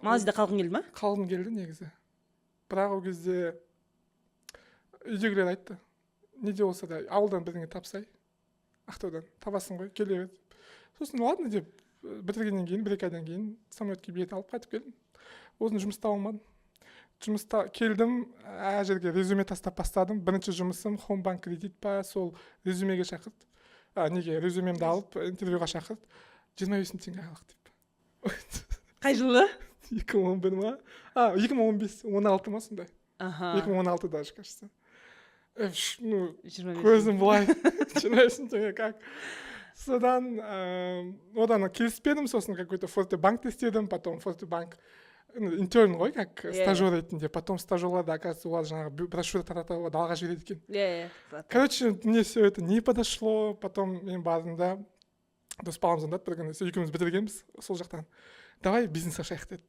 Малайзияда қалғың келді ма? Қалғым келді негізі, бірақ ол кезде үйдегілер айтты: «Не де болса да ауылдан бірдеңе тапсай, Ақтаудан табасың ғой, келе бер». Сосын ладно деп, бітіргеннен кейін 1-2 айдан кейін самолетке билет алып, қайтып келдім. Осын жұмыс таба алмадым. Жұмыста келдім, әр жерге резюме тастап бастадым. Бірінші жұмысым Homebank Кредит па, сол резюмеге шақырды, неге, резюмемді алып, интервьюға шақырды. 25 000 теңге айлық деп. Қай жылы? 2011 ма, 2015, 16 ма, сондай. 2016 даже, кажется. Ну, 25. Көзім былай: 25 000 теңге, как? Содан одан келіспедім. Сосын какой то Форте Банкте істедім. Потом Форте Банк, ну, интерн ғой, как стажер ретінде. Потом стажерларды, оказывается, олар жаңағы брошюра таратып, далаға жібереді екен. иә иә Короче, мне все это не подошло. Потом мен бардым да, дос балам звондады бір күні, сол екеуміз бітіргенбіз сол жақтан, давай бизнес ашайық деді.